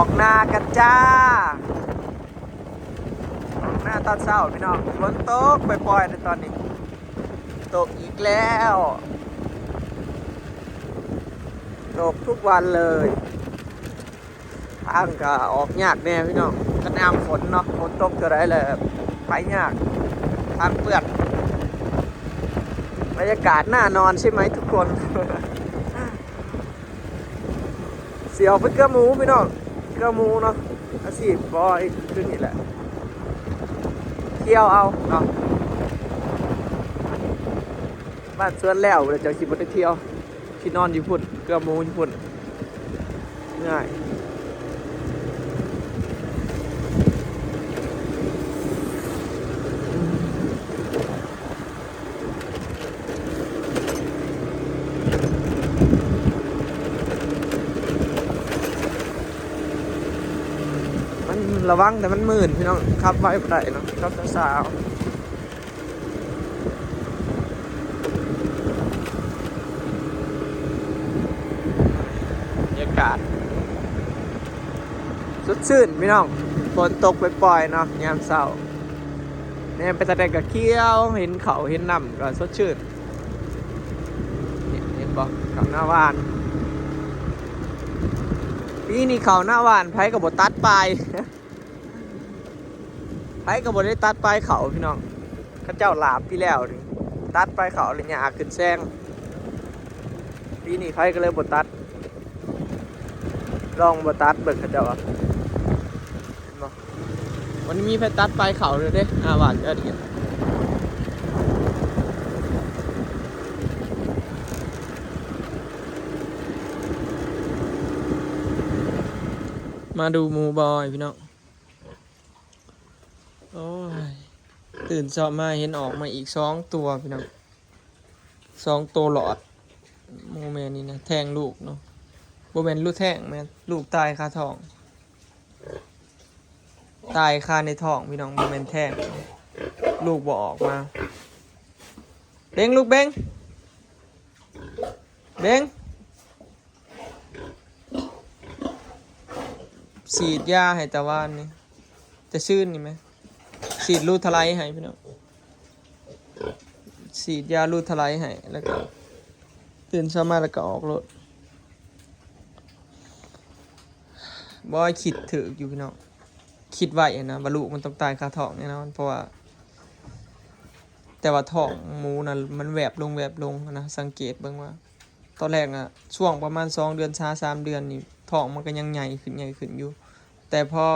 ອອກນາກັນຈ້າ ອອກນາຕອນເຊົ້າພີ່ນ້ອງ. ຝົນຕົກປ່ອຍໆເດ້ຕອນນີ້ ຕົກອີກແລ້ວ ຕົກທຸກວັນເລີຍ. ທາງກໍອອກຍາກແດ່ພີ່ນ້ອງ ກໍຍາມຝົນເນາະ ຝົນຕົກເທື່ອໃດແລ້ວໄປຍາກ ທາງເປື້ອນ. ບັນຍາກາດໜ້ານອນໃຊ່ໄໝທຸກຄົນ? ຊິອອກໄປເກືອໝູພີ່ນ້ອງ ເກືອໝູເນາະ ອາຊີບບອຍຄືນີ້ແຫຼະ ທ່ຽວເອົາເນາະ ບ້ານສວນແລ້ວແລ້ວຈັ່ງຊິບໍ່ໄດ້ທ່ຽວ. ທີ່นอนอยู่พุ้น เกือหมูอยู่พุ้น ง่าย มันระวังแต่มันมืดพี่น้อง ขับไวบ่ได้เนาะ ขับช้าๆ บรรยากาศสดชื่นพี่น้อง ฝนตกปล่อยๆเนาะ ยามเช้า แนมไปทางใดก็เขียว เห็นเขาเห็นน้ำก็สดชื่น เห็น เห็นบ่ เขาหน้าหว่าน ปีนี้เขาหน้าหว่าน ไผก็บ่ตัดปาย ไผก็บ่ได้ตัดปายเขาพี่น้อง เขาเจ้าหลาบปีแล้วนี่ ตัดปายเขาแล้วหญ้าขึ้นแซง ปีนี้ไผก็เลยบ่ตัด ลองบ่ตัดเบิ่งเขาเจ้าว่า เห็นบ่ มันมีไผตัดปายเขาเลยเด้ หน้าหว่านเจ้านี่ มาดูหมูบอยพี่น้อง โอ้ย ตื่นเช้ามาเห็นออกมาอีกสองตัวพี่น้อง สองตัวหลอด หมูแม่นี่นะ แท้งลูกเนาะ บ่แม่นลูกแท้ง แม่นลูกตายคาท้อง ตายคาในท้องพี่น้อง บ่แม่นแท้ง ลูกบ่ออกมา เบง ลูกเบง เบง ฉีดยาให้ตะวานนี่ แต่ซื่นนี่แหม ฉีดรูทะไลให้พี่น้อง ฉีดยารูทะไลให้ แล้วก็ตื่นเช้ามาแล้วก็ออกโลด บอยคิดถูกอยู่พี่น้อง คิดไว้หั้นนะ ว่าลูกมันต้องตายคาท้องแน่นอน เพราะว่า แต่ว่าท้องหมูนะมันแวบลงแวบลงหั้นนะ สังเกตเบิ่งว่า ตอนแรกอะ ช่วงประมาณสองเดือน สามเดือนนี่ ท้องมันก็ยังใหญ่ขึ้น ใหญ่ขึ้นอยู่ แต่พอ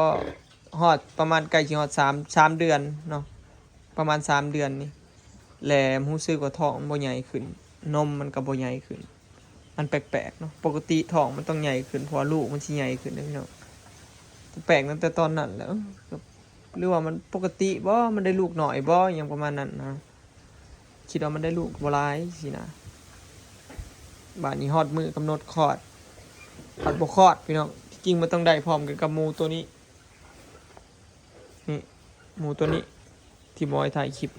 ฮอดประมาณใกล้สิฮอดสาม สามเดือนเนาะ ประมาณสามเดือนนี่ แหละรู้สึกว่าท้องมันบ่ใหญ่ขึ้น นมมันก็บ่ใหญ่ขึ้น มันแปลกๆเนาะ ปกติท้องมันต้องใหญ่ขึ้น เพราะว่าลูกมันสิใหญ่ขึ้นเด้พี่น้อง แปลกตั้งแต่ตอนนั้นแหละ เออ หรือว่ามันปกติบ่ มันได้ลูกน้อยบ่ อิหยังประมาณนั้นนะ คิดว่ามันได้ลูกบ่หลายซี้นะ บาดนี้ฮอดมื้อกำหนดคลอด พัดบ่คลอดพี่น้อง ที่จริงมันต้องได้พร้อมกันกับหมูตัวนี้ นี่ หมูตัวนี้ ที่บอยถ่ายคลิป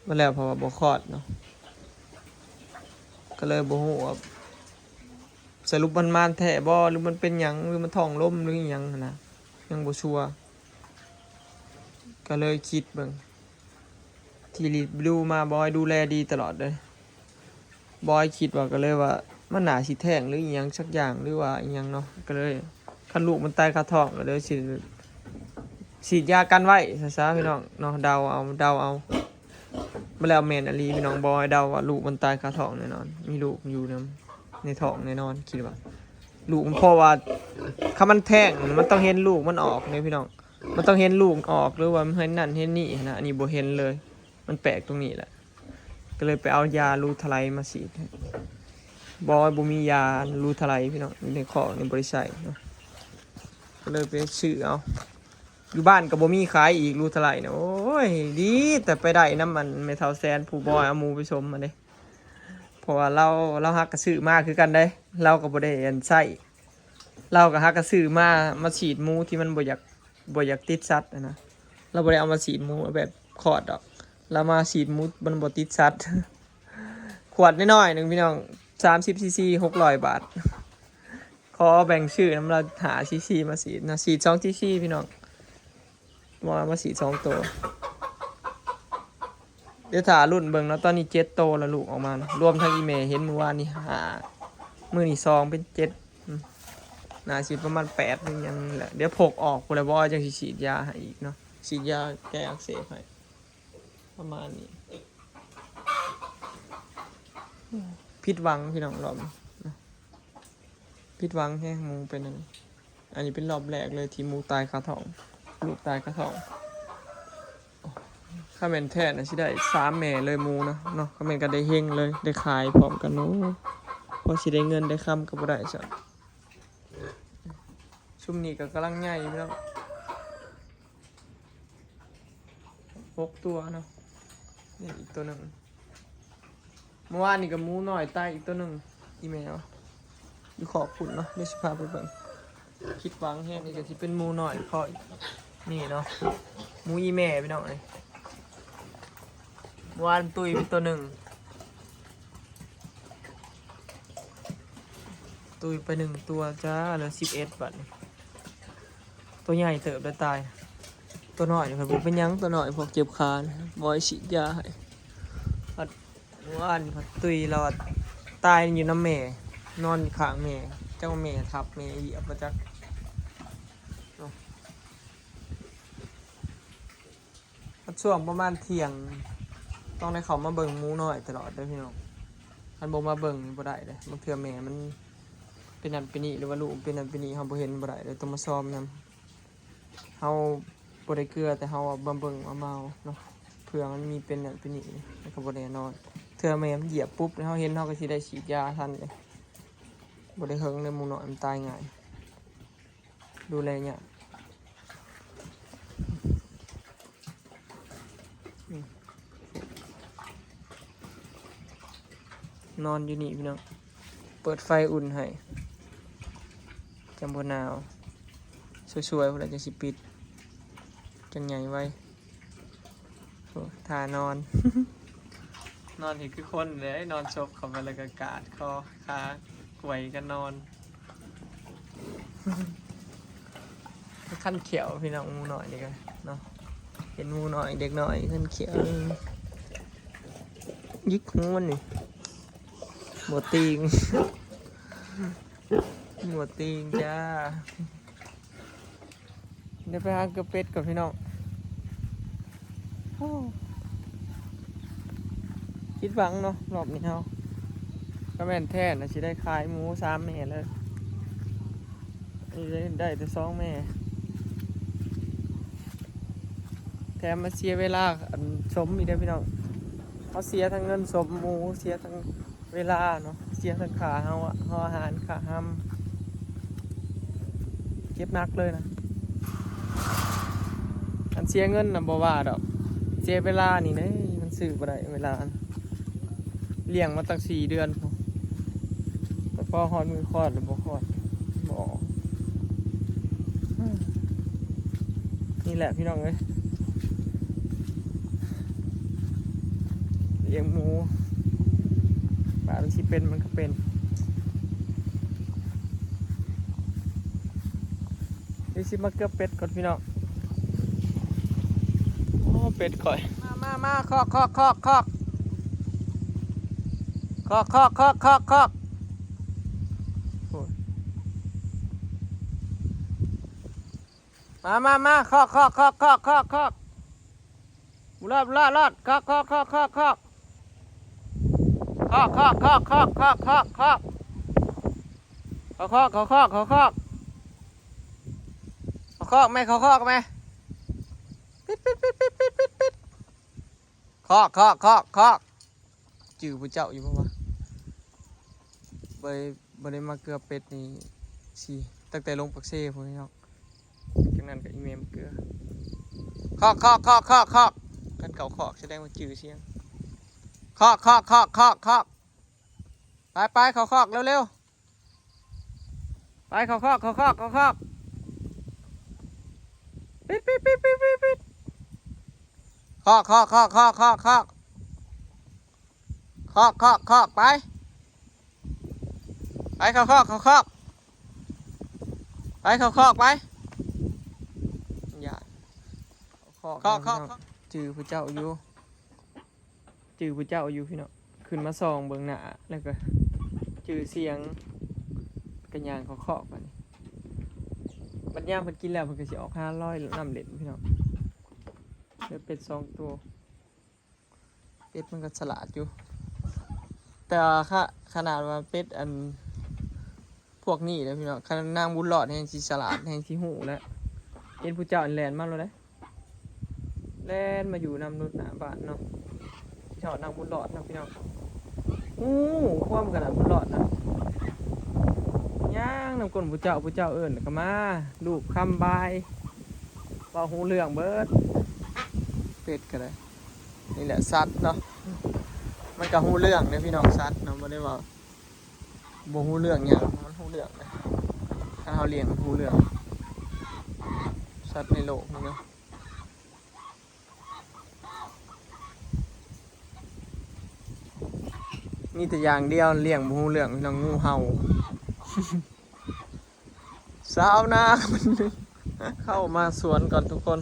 มาแล้ว เพราะว่าบ่คลอดเนาะ ก็เลยบ่ฮู้ว่าสรุปมันมานแท้บ่ หรือมันเป็นหยัง หรือมันท้องลม หรืออิหยังหั้นนะ ยังบ่ชัวร์ ก็เลยคิดเบิ่ง ที่รีวิวมา บอยดูแลดีตลอดเลย บอยคิดว่า ก็เลยว่า มันน่าสิแท้งหรืออิหยังสักอย่าง หรือว่าอิหยังเนาะ ก็เลย คันลูกมันตายคาท้อง ก็เลยสิ ฉีดยากันไว้ซะๆ พี่น้องเนาะ เดาเอา เดาเอา บ่แล้วแม่นอีหลีพี่น้อง บอยเดาว่าลูกมันตายคาท้องแน่นอน มีลูกอยู่นำในท้องแน่นอน คิดว่า ลูกมัน เพราะว่าคันมันแท้ง มันต้องเห็นลูกมันออกเด้พี่น้อง มันต้องเห็นลูกออก หรือว่ามันเห็นนั่นเห็นนี่หั้นนะ อันนี้บ่เห็นเลย มันแปลกตรงนี้แหละ ก็เลยไปเอายารูทะไลมาฉีดให้ บอยบ่มียารูทะไลพี่น้อง อยู่ในคอกนี่บ่ได้ใช้เนาะ ก็เลยไปซื้อเอา อยู่บ้านก็บ่มีขายอีกรูทะไลนะ โอ้ย ดีแต่ไปได้นำอันแม่เฒ่าแสน ผู้บอยเอาหมูไปสมมาเด้ เพราะว่าลาว ลาวหากะซื้อมาคือกันเด้ ลาวก็บ่ได้อันใช้ ลาวก็หากะซื้อมา มาฉีดหมูที่มันบ่อยาก บ่อยากติดสัตว์หั้นนะ ลาวบ่ได้เอามาฉีดหมูแบบคลอดดอก ลาวมาฉีดหมูมันบ่ติดสัตว์ ขวดน้อยๆหนึ่งพี่น้อง สามสิบซีซี หกร้อยบาท ຂໍແບ່ງຊື້ນຳລາວຫ້າຊີຊີມາສີດເນາະ ສີດສອງຊີຊີພີ່ນ້ອງ ວ່າມາສີດສອງໂຕ. ດຽວຖ້າລຸ້ນເບິ່ງເນາະ ຕອນນີ້ເຈັດໂຕແລ້ວລູກອອກມາເນາະ ລວມທັງອີ່ແມ່ເຫັນມື້ວານນີ້ຫ້າ ມື້ນີ້ສອງເປັນເຈັດ ອືມ ໜ້າຊິປະມານແປດຫຼືຫຍັງນີ້ແຫຼະ. ດຽວພົກອອກພຸ້ນແຫຼະບໍ່ ຈັ່ງຊິສີດຢາໃຫ້ອີກເນາະ ສີດຢາແກ້ອັກເສບໃຫ້ ປະມານນີ້. ຜິດຫວັງພີ່ນ້ອງ ລອບນີ້ ຜິດຫວັງແຮງ ໝູເປັນອັນນີ້ ອັນນີ້ເປັນລອບແລກເລີຍທີ່ໝູຕາຍຄາທ້ອງ ລູກຕາຍຄາທ້ອງ. ຄັນແມ່ນແທ້ນະຊິໄດ້ສາມແມ່ເລີຍໝູນະເນາະ ຄັນແມ່ນກໍໄດ້ເຮັງເລີຍ ໄດ້ຂາຍພ້ອມກັນ. ໂອ້ ພໍຊິໄດ້ເງິນໄດ້ຄຳກໍບໍ່ໄດ້ຊ້ຳ. ຊຸມນີ້ກໍກຳລັງໃຫຍ່ພີ່ນ້ອງ ຫົກຕົວເນາະ ນີ້ອີກຕົວໜຶ່ງ. ເມື່ອວານນີ້ກໍໝູນ້ອຍຕາຍອີກຕົວໜຶ່ງ ອີແມ່ວະ ຢູ່ຄອກພຸ້ນເນາະ ດຽວຊິພາໄປເບິ່ງ. ຜິດຫວັງແຮງ ນີ້ກໍຊິເປັນໝູນ້ອຍ ຄອກນີ້ເນາະ ໝູອີແມ່ພີ່ນ້ອງເອີຍ. ເມື່ອວານຕຸຍໄປຕົວໜຶ່ງ ຕຸຍໄປໜຶ່ງຕົວຈ້າ ເຫຼືອສິບເອັດ ບັດນີ້. ຕົວໃຫຍ່ເຕີບໄດ້ຕາຍ ຕົວນ້ອຍນີ້ເພິ່ນບໍ່ເປັນຫຍັງ ຕົວນ້ອຍພວກເຈັບຂາ ບໍ່ໃຫ້ສີດຢາໃຫ້. ພັດເມື່ອວານພັດຕຸຍລາວ ຕາຍຢູ່ນຳແມ່ ນອນຢູ່ຂ້າງແມ່ ຈັກວ່າແມ່ທັບແມ່ຢຽບບໍ່ຈັກເນາະ. ຮອດຊ່ວງປະມານທ່ຽງ ຕ້ອງໄດ້ເຂົ້າມາເບິ່ງໝູນ້ອຍຕະຫຼອດເດີພີ່ນ້ອງ ຄັນບໍ່ມາເບິ່ງນີ້ບໍ່ໄດ້ເດ້. ບາງເທື່ອແມ່ມັນເປັນນັ້ນເປັນນີ້ ຫຼືວ່າລູກເປັນນັ້ນເປັນນີ້ ເຮົາບໍ່ເຫັນບໍ່ໄດ້ເດ້ ຕ້ອງມາຊອມນຳ. ເຮົາບໍ່ໄດ້ເກືອ ແຕ່ເຮົາວ່າມາເບິ່ງມາເໝົາເນາະ ເພື່ອມັນມີເປັນນັ້ນເປັນນີ້ ມັນກໍບໍ່ແນ່ນອນ. ເທື່ອແມ່ມັນຢຽບປຸບ ເຮົາເຫັນ ເຮົາກໍຊິໄດ້ສີດຢາທັນເດ້ ບໍ່ໄດ້ເຫິງເດ້ ໝູນ້ອຍມັນຕາຍງ່າຍ. ດູແລຍາກ ນອນຢູ່ນີ້ພີ່ນ້ອງ ເປີດໄຟອຸ່ນໃຫ້ ຈັ່ງບໍ່ໜາວ ສວຍໆ ພຸ້ນລະຈັ່ງຊິປິດ ຈັ່ງໃຫຍ່ໄວ. ໂອ້ ທ່ານອນ ນອນເຮັດຄືຄົນເດ້ ນອນສົບເຂົ້າໄປແລ້ວກໍກາດຄໍ ຂາກວຍກັນນອນ. ຄັນຂຽວພີ່ນ້ອງ ໝູນ້ອຍນີ້ກໍເນາະ ເຫັນໝູນ້ອຍເດັກນ້ອຍຄັນຂຽວ ຢິກຫູມັນນີ້ ໝົດຕີງ ໝົດຕີງຈ້າ. ດຽວໄປຫາເກືອເປັດກ່ອນພີ່ນ້ອງ. ໂອ້ ຜິດຫວັງເນາະ ລອບນີ້ເຮົາ ກໍແມ່ນແທ້ນະ ຊິໄດ້ຂາຍໝູສາມແມ່ເລີຍ. ນີ້ໄດ້ ໄດ້ແຕ່ສອງແມ່ ແຖມມາເສຍເວລາອັນສົມອີກເດ້ພີ່ນ້ອງ. ເຮົາເສຍທັງເງິນສົມໝູ ເສຍທັງ ເວລາເນາະ ເສຍທັງຄ່າເຮົາອະ ເຮົາອາຫານ ຄ່າຮຳ ເຈັບໜັກເລີຍນະ. ອັນເສຍເງິນນະບໍ່ວ່າດອກ ເສຍເວລານີ້ເດ້ ມັນຊື້ບໍ່ໄດ້ເວລາ ລ້ຽງມາຕັ້ງສີ່ເດືອນພຸ້ນ ແຕ່ພໍຮອດມື້ຄອດແລ້ວບໍ່ຄອດ ບໍ່ອອກ. ນີ້ແຫຼະພີ່ນ້ອງເອີຍ ລ້ຽງໝູ ປາມັນຊິເປັນມັນກໍເປັນ. ດຽວຊິມາເກືອເປັດກ່ອນພີ່ນ້ອງ. ໂອ້ ເປັດຂ້ອຍ ມາ ມາ ມາ ຄອກ ຄອກ ຄອກ ຄອກ ຄອກ ຄອກ ຄອກ ຄອກ ຄອກ. ໂອ້ຍ ມາ ມາ ມາ ຄອກ ຄອກ ຄອກ ຄອກ ຄອກ ຄອກ. ບຸລອດ ບຸລອດ ລອດ ຄອກ ຄອກ ຄອກ ຄອກ ຄອກ ຄອກ ຄອກ ຄອກ ຄອກ ຄອກ ຄອກ ຄອກ ຄອກ ເຂົ້າຄອກ ເຂົ້າຄອກ ເຂົ້າຄອກ ເຂົ້າຄອກແມ່ ເຂົ້າຄອກແມ່ ປິດ ປິດ ປິດ ປິດ ປິດ ປິດ ປິດ ຄອກ ຄອກ ຄອກ ຄອກ. ຈື່ຜູ້ເຈົ້າຢູ່ບໍ່ວະ? ບໍ່ໄດ້ ບໍ່ໄດ້ມາເກືອເປັດນີ້ຊິ ຕັ້ງແຕ່ລົງປາກເຊພຸ້ນເນາະ. ຈັ່ງນັ້ນກໍອີແມ່ມາເກືອ ຄອກ ຄອກ ຄອກ ຄອກ ຄອກ. ຄັນເຂົ້າຄອກສະແດງວ່າຈື່ສຽງ ຄອກ ຄອກ ຄອກ ຄອກ ຄອກ. ໄປ ໄປ ເຂົ້າຄອກເລັວໆ ໄປ ເຂົ້າຄອກ ເຂົ້າຄອກ ເຂົ້າຄອກ ປິດ ປິດ ປິດ ປິດ ປິດ ປິດ. ຄອກ ຄອກ ຄອກ ຄອກ ຄອກ ຄອກ ຄອກ ຄອກ ຄອກ ໄປ ໄປ ເຂົ້າຄອກ ເຂົ້າຄອກ. ໄປເຂົ້າຄອກໄປ. ຢ້ານ ເຂົ້າຄອກ ເຂົ້າຄອກ ພີ່ນ້ອງ ຈື່ຜູ້ເຈົ້າຢູ່ ຈື່ຜູ້ເຈົ້າຢູ່ພີ່ນ້ອງ. ຂຶ້ນມາສ່ອງເບິ່ງໜ້າ ແລ້ວກໍຈື່ສຽງ ກໍຍ່າງເຂົ້າຄອກບາດນີ້. ບັດຍາມເພິ່ນກິນແລ້ວ ເພິ່ນກໍຊິອອກຫາລອຍນ້ຳເຫຼັ້ນພີ່ນ້ອງ. ເຫຼືອເປັດສອງໂຕ. ເປັດມັນກໍສະຫຼາດຢູ່ ແຕ່ວ່າຂະ ຂະໜາດວ່າເປັດອັນພວກນີ້ເດ້ພີ່ນ້ອງ ຂະໜາດນາງບຸນລອດແຮ່ງຊິສະຫຼາດ ແຮ່ງຊິຮູ້ແລ້ວ. ເຫັນຜູ້ເຈົ້າອັນແລ່ນມາໂລດເດ້ ແລ່ນມາຢູ່ນຳລົດໜ້າບ້ານເນາະ. ເຈົ້ານາງບຸນລອດເນາະພີ່ນ້ອງ ຮູ້ຄວາມຂະໜາດບຸນລອດນະ ຍ່າງນຳກົ້ນຜູ້ເຈົ້າ ຜູ້ເຈົ້າເອີ້ນກໍມາ ລູບຄຳບາຍ ເວົ້າຮູ້ເລື່ອງເບິດ. ເປັດກໍໄດ້ ນີ້ແຫຼະສັດເນາະ ມັນກໍຮູ້ເລື່ອງເດ້ພີ່ນ້ອງ. ສັດເນາະ ບໍ່ໄດ້ວ່າບໍ່ຮູ້ເລື່ອງຫຍັງ ມັນຮູ້ເລື່ອງເດ້ ຖ້າເຮົາລ້ຽງມັນຮູ້ເລື່ອງ. ສັດໃນໂລກນີ້ເນາະ ມີແຕ່ຢ່າງດຽວລ້ຽງບໍ່ຮູ້ເລື່ອງ ພີ່ນ້ອງ ງູເຫົ່າ. ຊາວນາ ເຂົ້າມາສວນກ່ອນທຸກຄົນ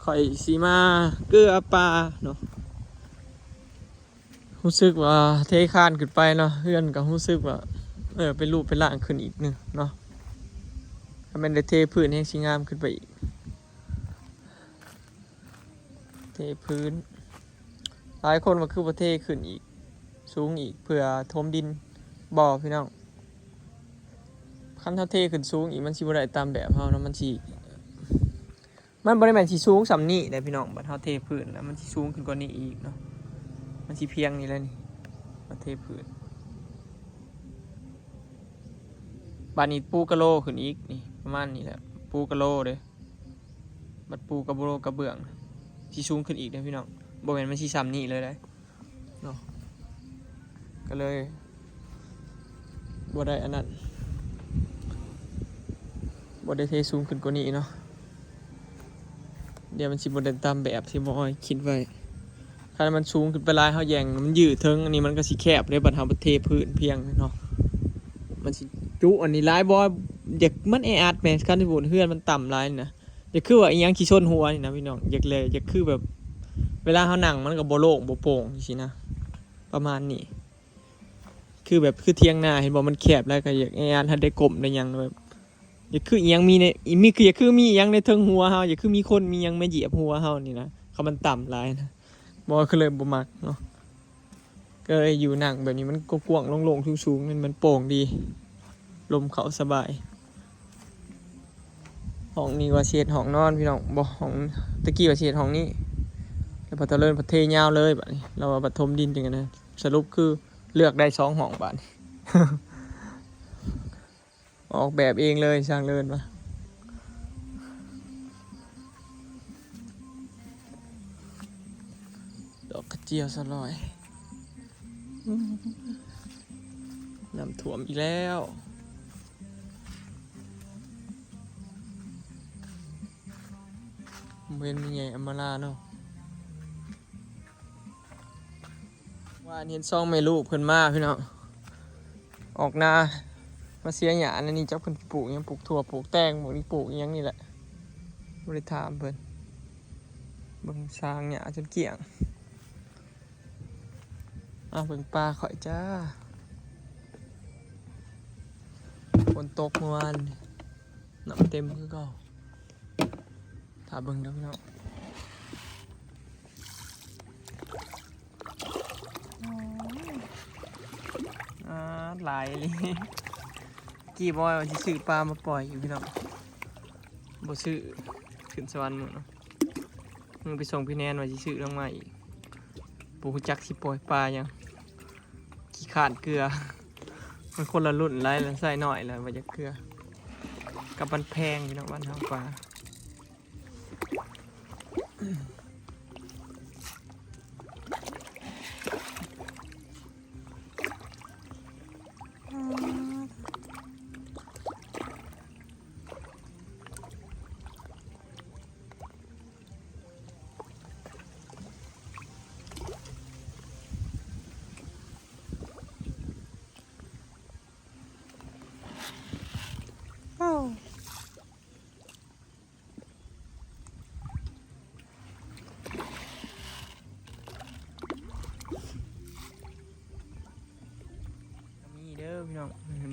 ຂ້ອຍຊິມາເກືອປ່າເນາະ. ຮູ້ສຶກວ່າເທຄານຂຶ້ນໄປເນາະ ເຮືອນກໍຮູ້ສຶກວ່າ ເອີ ເປັນຮູບເປັນຮ່າງຂຶ້ນອີກໜຶ່ງເນາະ. ຖ້າແມ່ນໄດ້ເທພື້ນແຮ່ງຊິງາມຂຶ້ນໄປອີກ. ເທພື້ນ ຫຼາຍຄົນວ່າຄືບໍ່ເທຂຶ້ນອີກ ສູງອີກ ເພື່ອຖົມດິນ ບໍ່ພີ່ນ້ອງ. ຄັນເຮົາເທຂຶ້ນສູງອີກ ມັນຊິບໍ່ໄດ້ຕາມແບບເຮົາເນາະ ມັນຊິ ມັນບໍ່ໄດ້ແມ່ນຊິສູງສ່ຳນີ້ເດ້ພີ່ນ້ອງ. ບັດເຮົາເທພື້ນແລ້ວ ມັນຊິສູງຂຶ້ນກວ່ານີ້ອີກເນາະ ມັນຊິພຽງນີ້ແຫຼະນີ້ ເຮົາເທພື້ນ. ບາດນີ້ປູກະໂລຂຶ້ນອີກ ນີ້ປະມານນີ້ແຫຼະ ປູກະໂລເດ້. ບັດປູກະໂລກະເບື້ອງ ຊິສູງຂຶ້ນອີກເດ້ພີ່ນ້ອງ ບໍ່ແມ່ນມັນຊິສ່ຳນີ້ເລີຍເດ້ເນາະ. ກໍເລີຍບໍ່ໄດ້ອັນນັ້ນ ບໍ່ໄດ້ເທສູງຂຶ້ນກວ່ານີ້ເນາະ ດຽວມັນຊິບໍ່ໄດ້ຕາມແບບທີ່ໝໍຄິດໄວ້. ຄັນມັນສູງຂຶ້ນໄປຫຼາຍ ເຮົາແຍ່ງມັນຢືດເທິງ ອັນນີ້ມັນກໍຊິແຄບເດ້. ບັດເຮົາໄປເທພື້ນພຽງເນາະ ມັນຊິຈຸອັນນີ້ຫຼາຍ. ບໍ່ ຢາກ ມັນແອອັດແໝ່ ຄັນທີ່ເຮືອນມັນຕ່ຳຫຼາຍນີ້ນະ. ຢາກຄືວ່າອີ່ຫຍັງຊິຊົນຫົວນີ້ນະພີ່ນ້ອງ ຢາກແລ ຢາກຄືແບບເວລາເຮົານັ່ງມັນກໍບໍ່ໂລ່ງບໍ່ໂປ່ງຈັ່ງຊີ້ນະ ປະມານນີ້. ຄືແບບ ຄືຖຽງນາ ເຫັນບໍ່ ມັນແຄບຫຼາຍ ກໍຢາກແອອັດ ໃຫ້ໄດ້ກົ້ມໄດ້ຫຍັງແບບ ຢາກຄືອີ່ຫຍັງມີໃນ ມີ ຄື ຢາກຄືມີອີ່ຫຍັງໃນເທິງຫົວເຮົາ ຢາກຄືມີຄົນມີຫຍັງມາຢຽບຫົວເຮົານີ້ນະ ຄັນມັນຕ່ຳຫຼາຍນະ. ບໍ່ ກໍເລີຍບໍ່ມັກເນາະ ກໍເລີຍຢູ່ນັ່ງແບບນີ້ ມັນກວ້າງໆໂລ່ງໆສູງໆ ມັນ ມັນໂປ່ງດີ ລົມເຂົ້າສະບາຍ. ຫ້ອງນີ້ວ່າຊິເຮັດຫ້ອງນອນພີ່ນ້ອງ ບໍ່ ຫ້ອງ ແຕ່ກີ້ວ່າຊິເຮັດຫ້ອງນີ້ ແລ້ວພໍຕາເລີນພັດເທຍາວເລີຍ. ບາດນີ້ລາວວ່າບັດຖົມດິນຈັ່ງນັ້ນນະ ສະຫຼຸບຄືເລືອກໄດ້ສອງຫ້ອງບາດນີ້. ອອກແບບເອງເລີຍ ຊ່າງເລີນວ່າ ດອກກະຈຽວສະຫຼອຍ. ນ້ຳຖ້ວມອີກແລ້ວ ບໍ່ເຫັນແມ່ໃຫຍ່ອຳມາລາເນາະ. ວ່າເຫັນສອງແມ່ລູກເພິ່ນມາພີ່ນ້ອງ ອອກນາມາເສຍຫຍ້າ. ອັນນີ້ຈັກເພິ່ນປູກຫຍັງ ປູກຖົ່ວ ປູກແຕງ ບໍ່ ນີ້ປູກອີ່ຫຍັງນີ້ແຫຼະ ບໍ່ໄດ້ຖາມເພິ່ນ. ເບິ່ງສາງຫຍ້າຈົນກ້ຽງ. ອາ ເບິ່ງປາຂ້ອຍຈ້າ ຝົນຕົກເມື່ອວານນີ້ ນ້ຳເຕັມຄືເກົ່າ. ຖ້າເບິ່ງເດີພີ່ນ້ອງ ອາ ຫຼາຍອີ່ຫຼີ. ກີ້ບອຍວ່າຊິຊື້ປາມາປ່ອຍຢູ່ພີ່ນ້ອງ ບໍ່ຊື້ ຂຶ້ນສະຫວັນໝົດເນາະ. ມື້ໄປສົ່ງພີ່ແນນວ່າຊິຊື້ລົງມາອີກ ບໍ່ຮູ້ຈັກຊິປ່ອຍປາຫຍັງ ຂີ້ຄ້ານເກືອ. ມັນຄົນລະລຸ້ນຫຼາຍ ລະໄຊນ້ອຍລະບໍ່ຢາກເກືອ ກັບມັນແພງພີ່ນ້ອງ ບ້ານເຮົາປາ.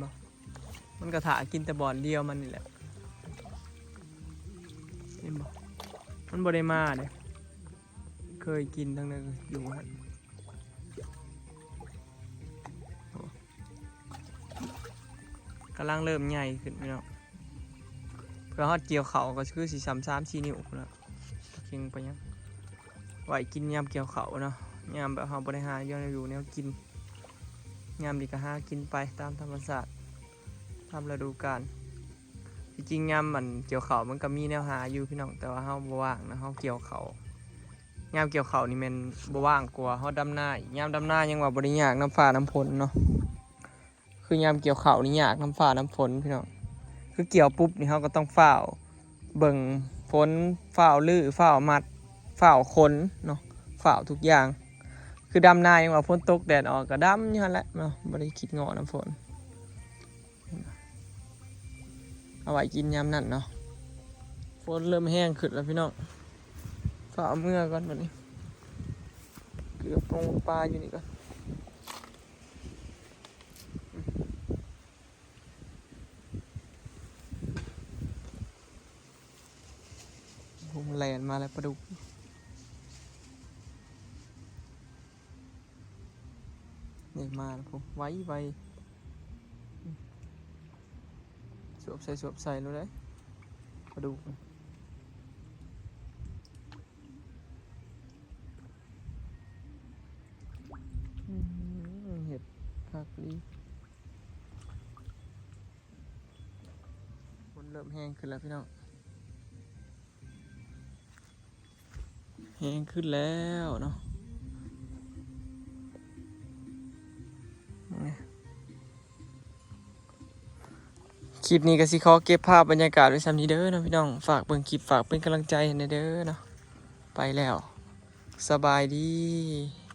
ບໍ່ ມັນກໍຖ້າກິນແຕ່ບ່ອນດຽວມັນນີ້ແຫຼະ ເຫັນບໍ່ ມັນບໍ່ໄດ້ມາເດ້. ເຄີຍກິນທັງນັ້ນຢູ່ຫັ້ນ ໂອ້ ກຳລັງເລີ່ມໃຫຍ່ຂຶ້ນພີ່ນ້ອງ ເພື່ອຮອດກ່ຽວເຂົ້າກໍຄືຊິສ່ຳສາມສີ່ນິ້ວພຸ້ນລະ ເກັ່ງໄປຫຍັງ ໄວ້ກິນຍາມກ່ຽວເຂົ້າເນາະ ຍາມແບບເຮົາບໍ່ໄດ້ຫາຢູ່ແນວຢູ່ແນວກິນ ຍາມນີ້ກໍຫາກິນໄປຕາມທຳມະຊາດ ຕາມລະດູການ. ທີ່ຈິງຍາມອັນກ່ຽວເຂົ້າມັນກໍມີແນວຫາຢູ່ພີ່ນ້ອງ ແຕ່ວ່າເຮົາບໍ່ວ່າງນະ ເຮົາກ່ຽວເຂົ້າ ຍາມກ່ຽວເຂົ້ານີ້ແມ່ນບໍ່ວ່າງກວ່າເຮົາດຳນາອີກ ຍາມດຳນາຍັງວ່າບໍ່ໄດ້ຍາກນຳຟ້ານຳຝົນເນາະ ຄືຍາມກ່ຽວເຂົ້ານີ້ຍາກນຳຟ້ານຳຝົນພີ່ນ້ອງ ຄືກ່ຽວປຸບນີ້ເຮົາກໍຕ້ອງຟ້າວເບິ່ງຝົນ ຟ້າວຮື້ ຟ້າວມັດ ຟ້າວຂົນເນາະ ຟ້າວທຸກຢ່າງ ຄືດຳນາຍັງວ່າຝົນຕົກແດດອອກກໍດຳຢູ່ຫັ້ນແຫຼະເນາະ ບໍ່ໄດ້ຄິດງໍ້ນຳຝົນ. ເອົາໄວ້ກິນຍາມນັ້ນເນາະ ຝົນເລີ່ມແຮງຂຶ້ນແລ້ວພີ່ນ້ອງ ຟ້າວເມືອກ່ອນບັດນີ້ ເກືອບລົງປາຢູ່ນີ້ກ່ອນ ໂອ້ ແລ່ນມາແລ້ວປາດຸກ ນີ້ມາແລ້ວພຸ້ນ ໄວໆ ສວບໃສ່ ສວບໃສ່ໂລດເດ້ ປາດຸກ ອືມ ເຮັດຄັກອີ່ຫຼີ ຝົນເລີ່ມແຮງຂຶ້ນແລ້ວພີ່ນ້ອງ ແຮງຂຶ້ນແລ້ວເນາະ ຄລິບນີ້ກໍຊິຂໍເກັບພາບບັນຍາກາດໄວ້ຊ່ຳນີ້ເດີເນາະພີ່ນ້ອງ ຝາກເບິ່ງຄລິບ ຝາກເປັນກຳລັງໃຈໃຫ້ແດ່ເດີເນາະ ໄປແລ້ວ ສະບາຍດີ.